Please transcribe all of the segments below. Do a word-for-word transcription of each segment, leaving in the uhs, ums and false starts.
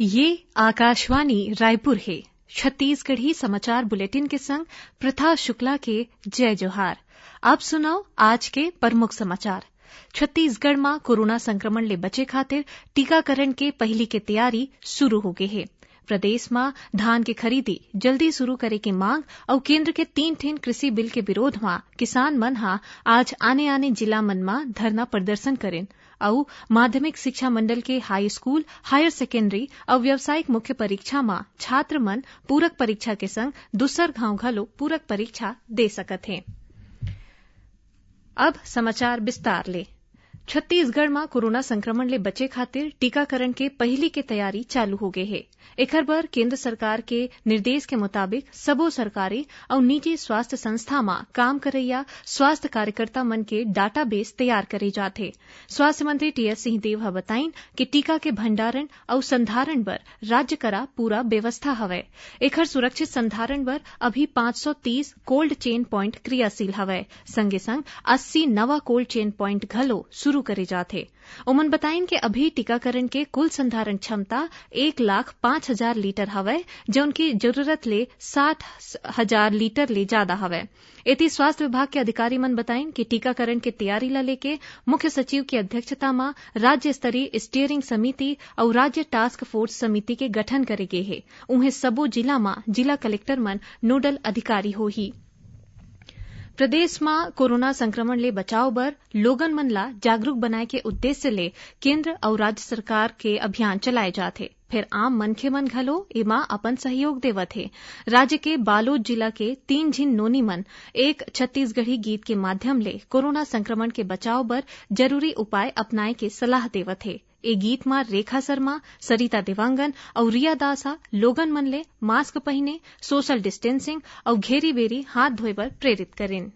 ये आकाशवाणी रायपुर हे। छत्तीसगढ़ी समाचार बुलेटिन के संग प्रथा शुक्ला के जय जोहार। अब सुनव आज के प्रमुख समाचार। छत्तीसगढ़ म कोरोना संक्रमण ले बचे खातिर टीकाकरण के पहिली के तैयारी शुरू हो गे हे। प्रदेश म धान के खरीदी जल्दी शुरू करे के मांग अउ केंद्र के तीन ठिन कृषि बिल के विरोध म किसान मन ह आज आने-आने जिला मन म धरना प्रदर्शन करिन। अउ माध्यमिक शिक्षा मंडल के हाई स्कूल, हायर सेकेंडरी अउ व्यावसायिक मुख्य परीक्षा म छात्र मन पूरक परीक्षा के संग दूसर घांव घलो पूरक परीक्षा दे सकत हे। अब समाचार विस्तार ले। छत्तीसगढ़ म कोरोना संक्रमण ले बचे खातिर टीकाकरण के पहिली के तैयारी चालू हो गे हे। एखर बर केंद्र सरकार के निर्देश के मुताबिक सबो सरकारी अउ निजी स्वास्थ्य संस्था म काम करइया स्वास्थ्य कार्यकर्ता मन के डाटाबेस तैयार करे जात हे। स्वास्थ्य मंत्री टीएस सिंहदेव ह बताइन कि टीका के भंडारण अउ संधारण बर राज्य करा पूरा व्यवस्था हवय। एखर सुरक्षित संधारण बर अभी पाँच सौ तीस कोल्ड चेन प्वाइंट क्रियाशील हवय। संगे संग अस्सी नवा कोल्ड चेन प्वाइंट घलो शुरू करे जात हे। ओमन बताइन कि अभी टीकाकरण के कुल संधारण क्षमता एक लाख पाँच हजार लीटर हवय, जउन की जरूरत ले साठ हजार लीटर ले जादा हवय। एती स्वास्थ्य विभाग के अधिकारी मन बताइन कि टीकाकरण के तैयारी ल लेके मुख्य सचिव के अध्यक्षता म राज्य स्तरीय स्टीयरिंग समिति अउ राज्य टास्क फोर्स समिति के गठन करे गे हे। उहें सबो जिला म जिला कलेक्टर मन नोडल अधिकारी होही। प्रदेश म कोरोना संक्रमण ले बचाव बर लोगन मन ला जागरूक बनाए के उद्देश्य ले केंद्र अउ राज्य सरकार के अभियान चलाए जात हे। फेर आम मनखे मन घलो एमा अपन सहयोग देवत हे। राज्य के बालोद जिला के तीन झिन नोनी मन एक छत्तीसगढ़ी गीत के माध्यम ले कोरोना संक्रमण के बचाव बर जरूरी उपाय अपनाए के सलाह देवत हे। ए गीत म रेखा शर्मा, सरिता देवांगन अउ रिया दास ह लोगन मन ले मास्क पहिने, सोशल डिस्टेंसिंग अउ घेरी बेरी हाथ धोए बर प्रेरित करिन।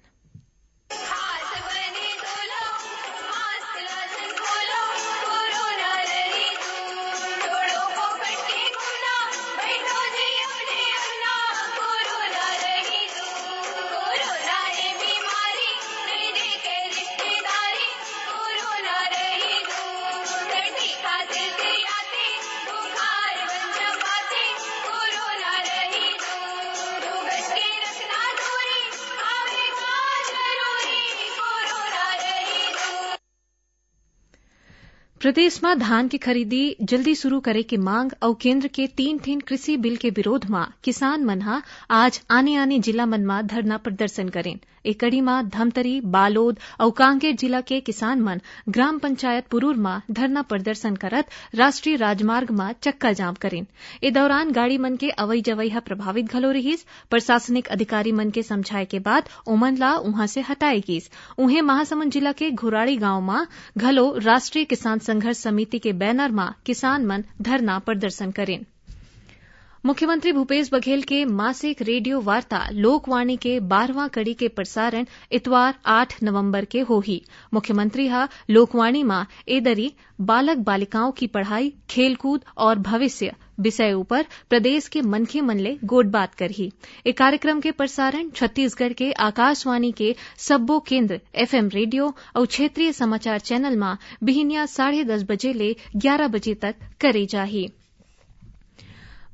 प्रदेश म धान के खरीदी जल्दी शुरू करे के मांग अउ केंद्र के तीन ठिन कृषि बिल के विरोध म किसान मन ह आज आने-आने जिला मन म धरना प्रदर्शन करिन। ए कड़ी म धमतरी, बालोद अउ कांकेर जिला के किसान मन ग्राम पंचायत पुरूर म धरना प्रदर्शन करत राष्ट्रीय राजमार्ग म चक्का जाम करिन। ए दौरान गाड़ी मन के अवई जवई ह प्रभावित घलो रिहिस। प्रशासनिक अधिकारी मन के समझाए के बाद ओमन ला उहां से हटाए गीस। उहें, महासमुंद जिला के घुराड़ी गांव म घलो राष्ट्रीय किसान संघर्ष समिति के बैनर म किसान मन धरना प्रदर्शन करिन। मुख्यमंत्री भूपेश बघेल के मासिक रेडियो वार्ता लोकवाणी के बारहवाँ कड़ी के प्रसारण इतवार आठ नवंबर के होही। मुख्यमंत्री ह लोकवाणी म ए दरी बालक बालिकाओं की पढ़ाई, खेलकूद और भविष्य विषय ऊपर प्रदेश के मनखे मन ले गोठबात करही। ए कार्यक्रम के प्रसारण छत्तीसगढ़ के आकाशवाणी के सब्बो केंद्र, एफएम रेडियो अउ क्षेत्रीय समाचार चैनल म बिहिनिया साढ़े दस बजे ले ग्यारह बजे तक करे जाही।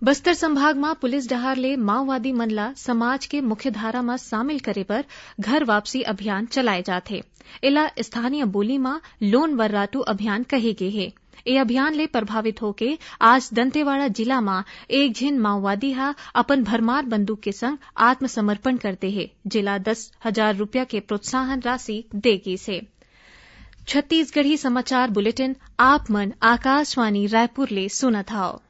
बस्तर संभाग म पुलिस डहार ले माओवादी मन ला समाज के मुख्य धारा म शामिल करे बर घर वापसी अभियान चलाए जात हे। एला स्थानीय बोली म लोन वर्राटू अभियान कहे गे हे। ए अभियान ले प्रभावित होके आज दंतेवाड़ा जिला म एक झिन माओवादी ह अपन भरमार बंदूक के संग आत्मसमर्पण कर दे हे, जेला दस हजार रुपया के प्रोत्साहन राशि दे गीस हे। छत्तीसगढ़ी समाचार बुलेटिन आप मन आकाशवाणी रायपुर ले सुनत हव।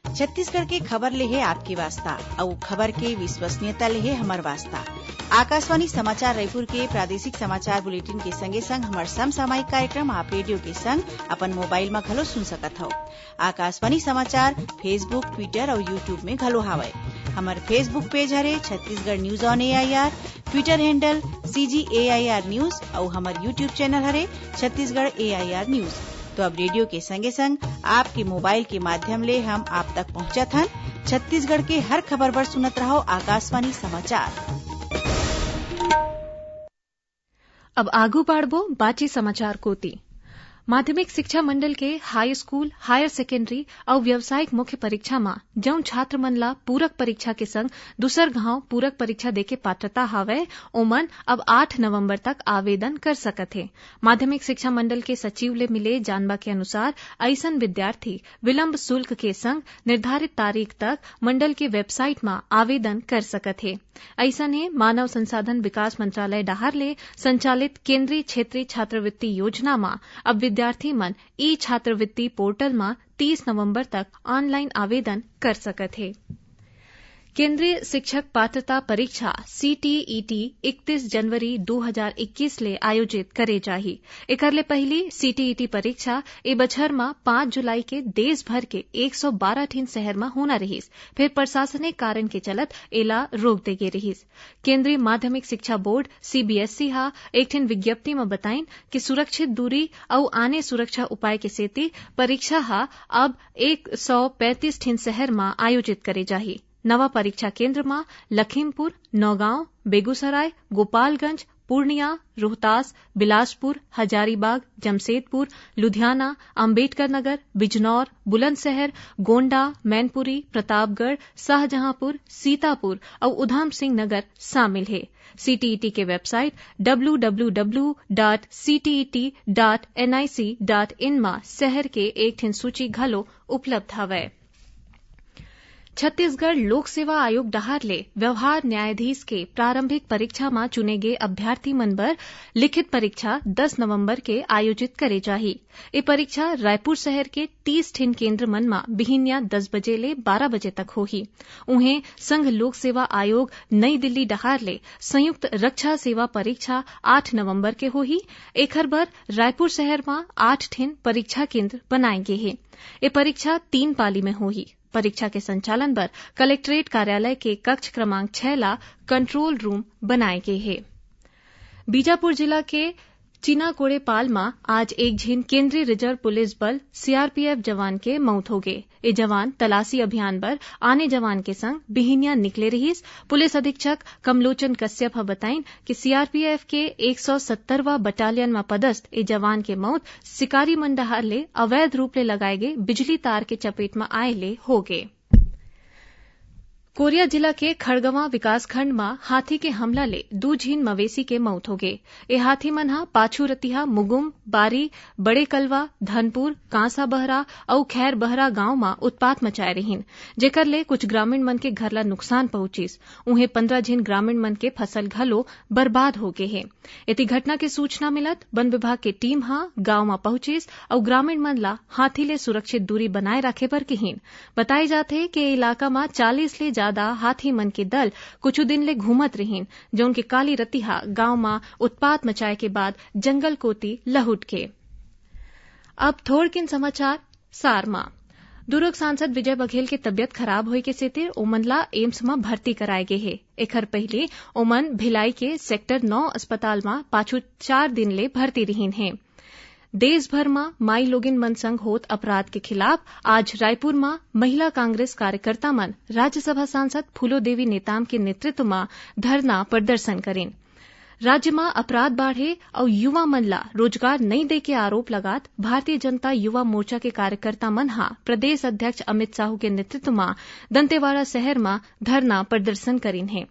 छत्तीसगढ़ के खबर ले हे आपके वास्ता, अउ खबर के विश्वसनीयता ले हे हमर वास्ता। आकाशवाणी समाचार रायपुर के प्रादेशिक समाचार बुलेटिन के संगे संग हमर समसामयिक कार्यक्रम आप रेडियो के संग अपन मोबाइल म घलो सुन सकत हव। आकाशवाणी समाचार Facebook, Twitter अउ YouTube में घलो हावय। हमर Facebook पेज हरे Chhattisgarh news on AIR, Twitter handle CG AIR news अउ हमर YouTube चैनल हरे छत्तीसगढ़ एआईआर न्यूज। तो अब रेडियो के संगे संग आपके मोबाइल के माध्यम ले हम आप तक पहुंचत हन। छत्तीसगढ़ के हर खबर बर सुनत रहव आकाशवाणी समाचार। अब आगू बाढ़बो बाची समाचार कोती। माध्यमिक शिक्षा मंडल के हाई स्कूल, हायर सेकेंडरी अउ व्यावसायिक मुख्य परीक्षा म जउन छात्र मन ला पूरक परीक्षा के संग दूसर घांव पूरक परीक्षा देके पात्रता हावय, ओमन अब आठ नवंबर तक आवेदन कर सकत हे। माध्यमिक शिक्षा मंडल के सचिव ले मिले जानबा के अनुसार, अइसन विद्यार्थी विलंब शुल्क के संग निर्धारित तारीख तक मंडल के वेबसाइट म आवेदन कर सकत हे। अइसने मानव संसाधन विकास मंत्रालय डहार ले संचालित केंद्रीय क्षेत्रीय छात्रवृत्ति योजना म अब विद्यार्थी मन ई छात्रवृत्ति पोर्टल म तीस नवंबर तक ऑनलाइन आवेदन कर सकत हे। केंद्रीय शिक्षक पात्रता परीक्षा सीटीईटी इकतीस जनवरी दो हजार इक्कीस ले आयोजित करे जाही। एकर ले पहिली सीटीईटी परीक्षा ए बछर म पाँच जुलाई के देश भर के एक सौ बारह ठिन शहर म होना रिहिस, फेर प्रशासनिक कारण के चलत एला रोक दे गे रिहिस। केंद्रीय माध्यमिक शिक्षा बोर्ड, सीबीएसई, ह एक ठिन विज्ञप्ति म बताइन कि सुरक्षित दूरी अउ आने सुरक्षा उपाय के सेती परीक्षा ह अब एक सौ पैंतीस ठिन शहर म आयोजित करे जाही। नवा परीक्षा केंद्र म लखीमपुर, नौगांव, बेगूसराय, गोपालगंज, पूर्णिया, रोहतास, बिलासपुर, हजारीबाग, जमशेदपुर, लुधियाना, अंबेडकर नगर, बिजनौर, बुलंदशहर, गोंडा, मैनपुरी, प्रतापगढ़, शाहजहांपुर, सीतापुर अउ उधम सिंह नगर शामिल हे। सीटीईटी के website W W W dot CTET dot NIC dot in म शहर के एक ठिन सूची घलो उपलब्ध हवय। छत्तीसगढ़ लोक सेवा आयोग डहार ले व्यवहार न्यायाधीश के प्रारंभिक परीक्षा म चुने गे अभ्यर्थी मन बर लिखित परीक्षा दस नवंबर के आयोजित करे जाही। ए परीक्षा रायपुर शहर के तीस ठिन केंद्र मन म बिहिनिया दस बजे ले बारह बजे तक होही। उहें, संघ लोक सेवा आयोग नई दिल्ली डहार ले संयुक्त रक्षा सेवा परीक्षा आठ नवंबर के होही। एखर बर रायपुर शहर म आठ ठिन परीक्षा केंद्र बनाए गे हे। ए परीक्षा तीन पाली में होही। परीक्षा के संचालन बर कलेक्ट्रेट कार्यालय के कक्ष क्रमांक छह ला कंट्रोल रूम बनाए गे हे। बीजापुर जिला के चिनाकोड़ेपाल म आज एक झिन केंद्रीय रिजर्व पुलिस बल, सीआरपीएफ, जवान के मउत होगे। ए जवान तलाशी अभियान बर आने जवान के संग बिहिनिया निकले रिहिस। पुलिस अधीक्षक कमलोचन कश्यप ह बताइन कि सीआरपीएफ के एक सौ सत्तरवां बटालियन म पदस्थ ए जवान के मउत शिकारी मन डहार ले अवैध रूप ले लगाए गे बिजली तार के चपेट म आए ले होगे। कोरिया जिला के खड़गवां विकासखंड म हाथी के हमला ले दू झिन मवेशी के मउत होगे। ए हाथी मन ह पाछू रतिहा मुगुम, बारी, बड़े कलवा, धनपुर, कांसा बहरा अउ खैर बहरा गांव म उत्पात मचाए रिहिन, जेकर ले कुछ ग्रामीण मन के घर ला नुकसान पहुंचिस। उहें, पंद्रह झिन ग्रामीण मन के फसल घलो बर्बाद हो गे हे। एती घटना के सूचना मिलत वन विभाग के टीम ह गांव म पहुंचिस अउ ग्रामीण मन ला हाथी ले सुरक्षित दूरी बनाए राखे बर किहिन। बताए जाथे कि ए इलाका म चालीस ले जादा हाथी मन के दल कुछु दिन ले घूमत रिहिन, जउन के काली रतिहा गांव म उत्पात मचाए के बाद जंगल कोति लहुट गे। अब थोड़किन समाचार सार म। दुरूग सांसद विजय बघेल के तबियत खराब होए के सेतिर ओमन ला एम्स म भर्ती कराए गे हे। एखर पहिली ओमन भिलाई के सेक्टर नौ अस्पताल म पाछू चार दिन ले भर्ती रिहिन हे। देश भर म माई लोगिन मन संग होत अपराध के खिलाफ आज रायपुर म महिला कांग्रेस कार्यकर्ता मन राज्यसभा सांसद फूलो देवी नेताम के नेतृत्व म धरना प्रदर्शन करिन। राज्य म अपराध बाढ़े अउ युवा मन ला रोजगार नइ दे के आरोप लगात भारतीय जनता युवा मोर्चा के कार्यकर्ता मन ह प्रदेश अध्यक्ष अमित साहू के नेतृत्व म दंतेवाड़ा शहर म धरना प्रदर्शन करिन हे।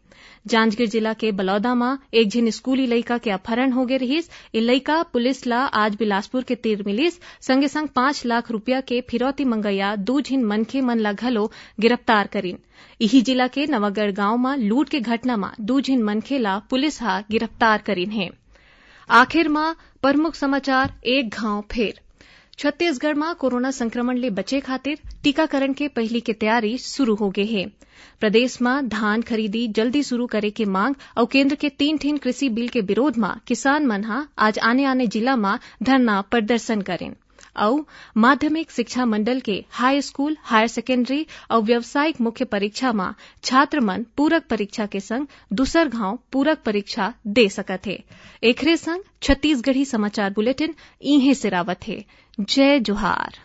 जांजगीर जिला के बलौदा म एक झिन स्कूली लइका के अपहरण होगे रिहिस। ए लइका पुलिस ला आज बिलासपुर के तीर मिलिस। संगे संग पांच लाख रुपया के फिरौती मंगइया दू झिन मनखे मन ला घलो गिरफ्तार करिन। इही जिला के नवागढ़ गांव म लूट के घटना म दू झिन मनखे ला पुलिस ह गिरफ्तार करिन हे। आखिर म प्रमुख समाचार एक घांव फेर। छत्तीसगढ़ म कोरोना संक्रमण ले बचे खातिर टीकाकरण के पहिली के तैयारी शुरू हो गे हे। प्रदेश म धान खरीदी जल्दी शुरू करे के मांग अउ केंद्र के तीन ठिन कृषि बिल के विरोध म किसान मन ह आज आने-आने जिला म धरना प्रदर्शन करिन। अउ माध्यमिक शिक्षा मंडल के हाई स्कूल, हायर सेकेंडरी अउ व्यावसायिक मुख्य परीक्षा म छात्र मन पूरक परीक्षा के संग दूसर घांव पूरक परीक्षा दे सकत हे। एखरे संग छत्तीसगढ़ी समाचार बुलेटिन इहें सिरावत हे। जय जोहार।